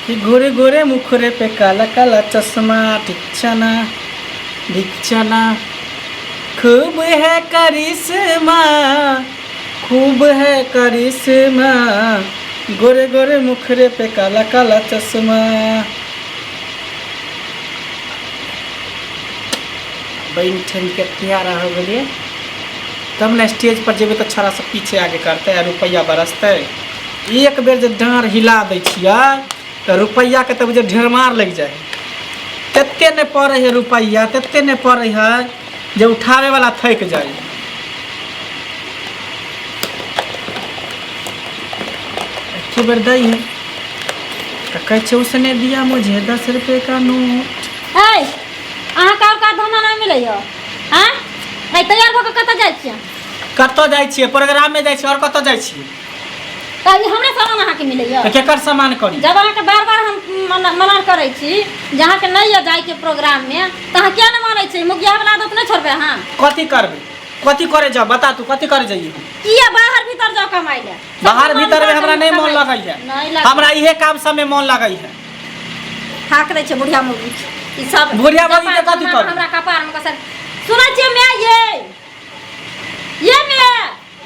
कि गोरे गोरे मुखरे पे काला काला चश्मा, ढिकचना ढिकचना, खूब है करिश्मा, खूब है करिश्मा, गोरे गोरे मुखरे पे काला काला चश्मा। बनि ठनि के तैयार हो गेलियै, तब ने स्टेज पर जेबै तऽ छौड़ा सब पीछे आगे करतै आ रुपैआ बरसतै। एक बेर जे डाँड़ हिला दै छियै तऽ रुपैआके तऽ बुझियौ ढेरमार लागि जाइ हइ। तते नहि पड़ै हइ रुपैआ, तते नहि पड़ै हइ जे उठाबैवला थकि जाइ हइ। एके बेर दै हइ तऽ कहै छै उसने दिया मुझे 10 रुपये का नोट। ऐ, अहाँके आओर काज धंधा नहि मिलैए? आँय, ऐ, तैयार भऽ कऽ कतऽ जाइ छियै? कतऽ जाइ छियै? प्रोग्राममे जाइ छियै, आओर कतऽ जाइ छियै? तऽ ई हमरे सामान अहाँके मिलैए? तऽ केकर सामान करी? जब अहाँके बार बार हम मना मना करै छी जे अहाँके नहि यऽ जाइके प्रोग्राममे, तऽ अहाँ किया नहि मानै छी? मुखिया वाला आदत नहि छोड़बै अहाँ। कथी करबै? कथी करे जाओ? बता तू, कथी करे जाइए? किया बाहर भीतर जाओ कमाइ लए। बाहर भीतर में हमरा नहीं मन लगै है। नहीं लगै। हमरा इहे काम सब में मन लगै है। थाक दै छै बुढ़िया मौगी ई सब। बुढ़िया मौगी के कपार कथी करू? हमरा कपार में कसर सुनै छियै my, ये ये my.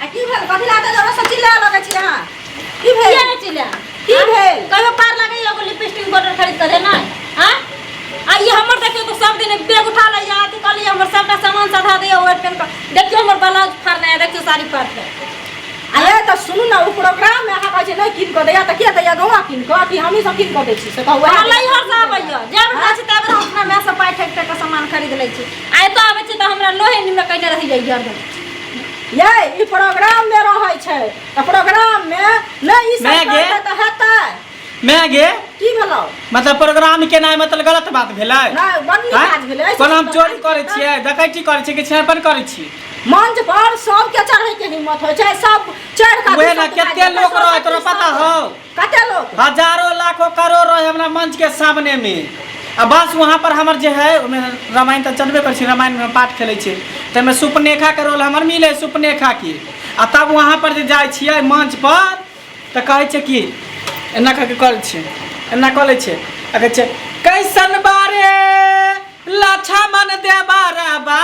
आ की भेल? कथी ला तऽ जोरसँ चिल्ला लगै छी अहाँ? की भेल? किया नहि चिल्ला? की भेल? कहियो पार लगै एगो लिपस्टिक पाउडर खरीद कऽ देना? आँ, आ ई हमर देखियौ तऽ सब दिन बैग उठा लैया, अथी कऽ लैया, हमर सबटा सामान सधा दैया, ओढ़ पेन कऽ। देखियौ हमर ब्लाउज फाड़ने है, देखियौ साड़ी फाड़ने। अरे तऽ सुनू ने, ओ प्रोग्राम मे अहाँ कहै छै नहि कीन कऽ दैया, तऽ के दैया? गौआ कीन कऽ कि हमही सब कीन कऽ दै छी से कहू? हमरा नैहर से आबैया, जब जाइ छी तब हम अपना माय से पाइ ठकि ठकि कऽ सामान खरीद लै छी, आ एतऽ आबै छी तऽ हमरा लोहे निमक कयने रहैया हरदम। यै, ई प्रोग्राम मे रहै छै तऽ प्रोग्राम मे नहि ई सब माय गे। करतै तऽ हेतै? मैं गे। की भेलौ? मतलब प्रोग्राम केनाइ मतलब गलत बात भेलै? नहि, बड़ नीक आँय? काज भेलै। कोनो हम चोरी करै छियै, डकैती करै छियै कि छेपन करै छियै? मंच पर सबके चढ़ै के हिम्मत होइ छै? सब चढ़ कऽ उहे ने, कते लोक रहै तोरा पता हौ? कते लोक? हजारों लाखों करोड़ रहे हमरा मंच के सामने में, आ बस वहाँ पर हमर जे है ओहिमे रामायण तऽ चलबे करै छै, रामायण में पाठ खेलै छै, ताहिमे सुपनेखा के रोल हमर मिले सुपनेखा के। आ तब वहाँ पर जे जाइ छियै मंच पर तऽ कहै छै कि एना कऽ के करै छियै, एना कऽ लै छियै आ कहै छै, कैसन बारे लक्ष्मण देवरबा,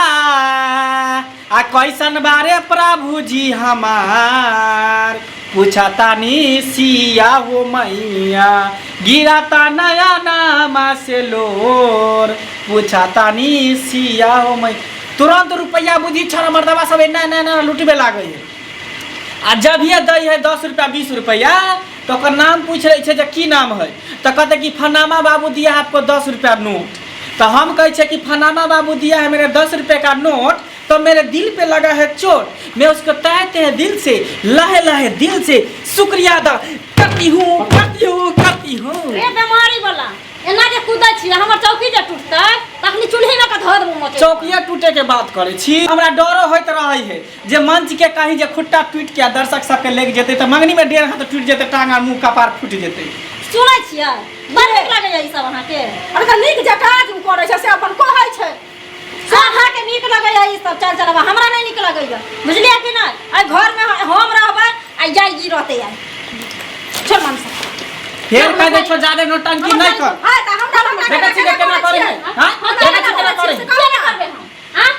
आ कैसन बारे प्रभुजी हमार, पूछतानी सिया हो मैया, गिराता नया नामा से लोर, पूछतानी सिया हो मै। तुरंत रुपैआ बुझी छड़ मर्दबा सब एना एना एना लुटबे लागै है। आ जब ये दै है 10 रुपया 20 रुपया तऽ ओकर नाम पूछि लै छै जे की नाम है, तऽ कहतै कि फनामा बाबू दिया है आपको 10 रुपया नोट। तऽ हम कहै छियै कि फनामा बाबू दिया है मेरे 10 रुपये का नोट तो मेरे दिल पे लगा है चोट, मैं उसको तहते हैं दिल से लहे लहे दिल से शुक्रिया अदा करती हूँ, करती हूँ, करती हूँ। रे बेमारी वाला, एना जे कूदै छी, हमर चौकी जे टूटतै तखनी चूल्ही में के धऽ देबो मोचे। चौकिया टूटे के बात करै छी, हमरा डरो होइत रहै है जे मंच के कहीं जे खुट्टा टूट के दर्शक सबके लागि जेतै तऽ मंगनी में डेढ़ हाथ टूटि जेतै, टांग आ मुंह कपार फूटि जेतै। सुनै छियै, बड़ नीक लागैया ई सब अहाँके। अरे तऽ नीक जे काज ओ करै छै से अपन कहै छै। से अहाँके नीक लगैया ई सब चाल चलाबा, हमरा नहि नीक लगैया, बुझलियै कि नहि? आइ घरमे हम रहबै आ या ई रहतै। आइ छोड़ मनसा। फेर कह दै छौ जादे नौटंकी नहि कर। हाय, तऽ हमरा देखै छी जे केना करै है। हाँ, देखै छी केना करै है। किया नहि करबै हम? आँ,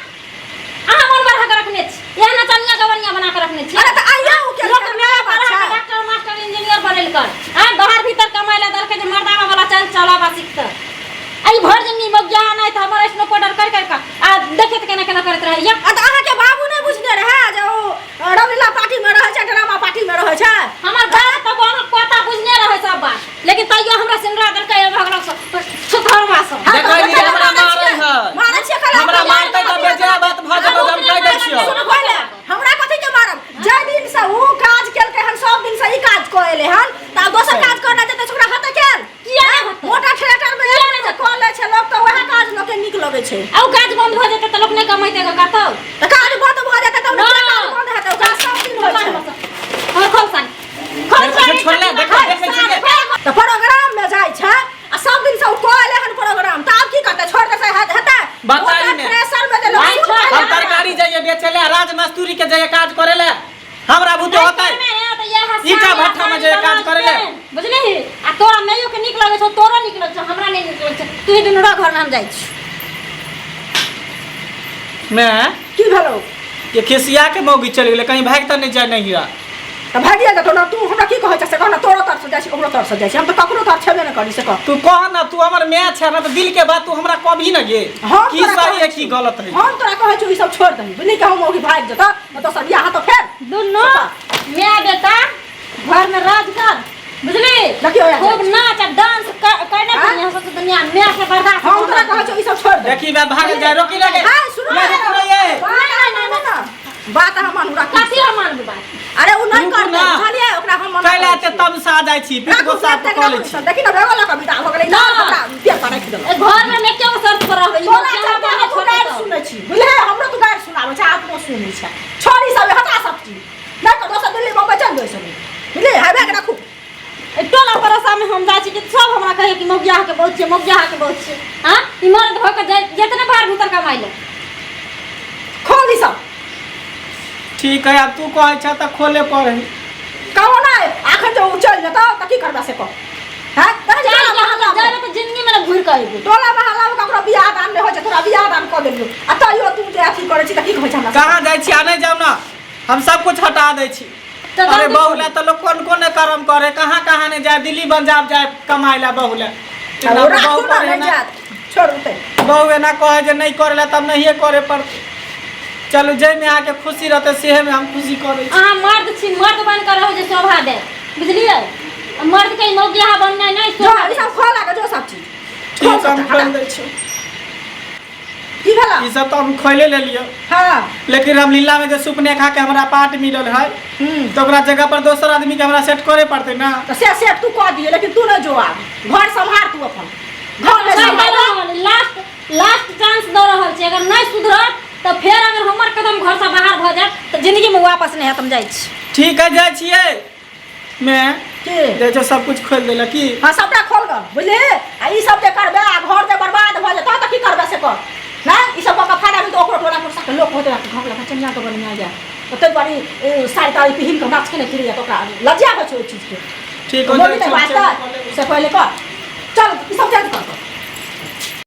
अहाँ मन बढ़ा के रखने छी, एहन नचनिया गवनिया बना के रखने छी। अरे तऽ आइयो उ केलकै, लोक मेरा बात पढ़ा के छै। डॉक्टर, मास्टर, इंजीनियर बनेलकै, आँ, बाहर भीतर कमाइ लए देलकै जे मर्दाना वाला चाल चलाबा सीखतै। आ ई भरि जिंदगी मौगिया नहि तऽ हमर ऐसनो पाउडर कर कर के आ देखैत केना केना करैत रहैया। आ तऽ अहाँके बाबू नहि बुझने रहए जे ओ रमलीला पार्टी मे रहै छै, ड्रामा पार्टी मे रहै छै? हमर बाप तऽ अहाँ पता बुझने रहै सब बात, लेकिन तैयो हमरा सिंगरा देलकै भगलो सुधरवा सब। हाँ, देखै तऽ छी हमरा मारै मारै छियै। है। मारै छियै कला। हमरा मारतै तऽ बेजरा बात भऽ जेतौ, हम कहि दै छियौ। सुनू पहिले, हमरा कथी के मारब? जाहि दिन से ऊ काज केलकै हन, सब दिन से ई काज कऽ एलै हन, तऽ आब दोसर काज करना जेतै से ओकरा हेतै केल? किया नहि होतै? मोटा थिएटर मे एक बेर कऽ लै छै लोक तऽ वएह काज लोकके नीक लगै छै। आ उ काज बंद भऽ जेतै तऽ लोक नहि कमेतै ग कतौ? तऽ काज बंद भऽ जेतै तब ने? नहि। किया काज बंद हेतै? ओ काज सब दिन होइ छै। हमर खोल साड़ी, खोल साड़ी। छोड़ले, देखै देखै छियै। तऽ प्रोग्राम मे जाइ छै आ सब दिन से उ कऽ एलै हन प्रोग्राम, तऽ आब की करतै? छोड़ देतै? हेतै? बताही मोटा ने। थ्रेसर मे जे लोक नहीं सूट छोड़। हम पहिरै छै। तरकारी जाइए बेचै ले, राजमस्तूरी के जाइए काज करे ले, हमरा बुते होतै? ईटा भट्ठा में जे काज करे ले। बुझलिही? आ तोरा मैयो के नीक लगै छौ, तोरो नीक लगै छौ, हमरा नहि नीक लगै छौ। तू ही दुनू रह घर में, हम जाइ छी। मैं की भेलौ? ये खिसिया के मौगी चलि गेलै, कहीं भागि तऽ नहि जाय नहिरा। तऽ भागिए जेतौ ने। तू हमरा की कहै छै से कह ने। तोरो तरफ से जाइ छी, ओकरो तरफ से जाइ छी, हम तऽ ककरो तरफ छेबे नहि करी, से कह। तू कह ना, तू हमर माय छै ना, तऽ दिल के बात तू हमरा कभी ना गे। हम की तोरा सही कहै है की छी। गलत है। हम तोरा कहै छी, ई सब छोड़ दही, बुझली? कि हम मौगी भागि जेतौ तऽ दोसर बियाह हेतौ फेर। दुनू माय बेटा घर में राज कर, बुझली? देखियौ यार। खूब नाच आ डांस करने हाँ? पर यहाँ सब दुनिया माय के बर्दाश्त हम तोरा कहै छी, ई सब छोड़ दही। देखी बे, भाग जाए, रोकी लगे। हाँ, सुनो ये ना। रुक रही है। बात हम मानू ना, बात हम मानू, राखू। कथी हम मानबू बात? अरे उ नहि रुकू करतै। ना। बुझलियै? ओकरा हम मना कैला करै एते छियै। तमसा जाइ छी? पीठ राखू, गोसा तक कऽ लै राखू छी। सब। देखी ना, बेगो लऽ कऽ विदा भऽ गेलै। ना। ना, हमरा पेड़ पर राखि देलक। ए घर में हम एके गो शर्त पर रहबै। तोरा चलते हम तू गारि सुनै छी, बुझले? हमरो तू गारि सुनाबै छै, आत्मो सुनै छै। छोड़ ई सब, हटा सब चीज। नहि तऽ दोसर दिल्ली बम्बई चल जो सब, बुझले? हेबे के राखू। ए टोला पड़ोसा में हम जाइ छी कि सब हमरा कहै कि मौगिया के बहुत छै, मौगिया के बहुत छै। हां, ई मर्द भऽ के जाय जितने बाहर भीतर कमाइ ले। खोल ई सब। ठीक है, आब तू कहै छ तऽ खोले पड़े। कहो ना, आखन जो उ चलि जेतौ तऽ की करबा से कह। हैं, तहन चल टोला के हम मोहल्ला जाबे तऽ जिंदगी में ना घुरि के अयबो। टोला मोहल्ला में ककरो बियाह दान नहि होइ छै, तोरा बियाह दान कऽ देलियौ आ तैयो तू जे अथी करै छी, तऽ की कहै छै हमरा? कहाँ जाइ छी? आ नहि जाउ ना, हम सब कुछ हटा दै छी। तऽ अरे दर्द बहु ला तऽ लोग कोन कोन कर्म करे, कहाँ कहाँ नहि जाए, दिल्ली पंजाब जाए कमाए ला बहु ला। आ ओ राखू बहु ना, पर नहि एना जायत, छोड़ू ते। बहु एना कहै जे नहि करे ला, तब नहिए करे पड़तै। चलू, जाहिमे अहाँके खुशी रहतै सेहेमे हम खुशी करै छी। अहाँ मर्द छी, मर्द बन के रहू जे शोभा दे, बुझलियै? आ मर्द के मौगिया बननाइ नहि जो शोभा ई दे। सब खोला के जो सब चीज खोल। ठीक, हम सबटा, खोल हटा। दै छी। की भेला? ई सब तऽ हम खोले लेलियै। लेकिन रामलीला में जे सुपनेखा के हमरा पार्ट मिलल है, तऽ ओकरा जगह पर दोसर आदमी के हमरा सेट करे पड़तै ना। तऽ से सेट तू कऽ दिहे, लेकिन तू नहि जो आब। घर सम्हार तू अपन, घर नहि सम्हार। लास्ट लास्ट चांस दऽ रहल छी। अगर नहि सुधरत तऽ फेर अगर हमर कदम घरसँ बाहर भऽ जायत तऽ जिंदगीमे वापस नहि हैत। हम जाइ छी। ठीक है, जाइ छियै। मैं की? जाइ छौ, सब कुछ खोलि देलक की? हाँ, सबटा खोल गऽ, बुझली? आ ई सब जे करबे आ घर जे बर्बाद भऽ जेतौ तऽ की करबे से कर। नहि ई सब कऽ के फायदा भेल तऽ ओकरो टोला पड़ोसा के लोक होते घर लगा चनिया के बनिया जाए, तऽ ताहि दुआरे ई साड़ी ताड़ी पहिन कऽ नाच के नहि फिरैया, तऽ ओकरा लज्जा होइ छै ओहि चीजके। ठीक हो बोली जाइ तऽ छी। बात से पहिले कर। चल, ई सब चेंज कर।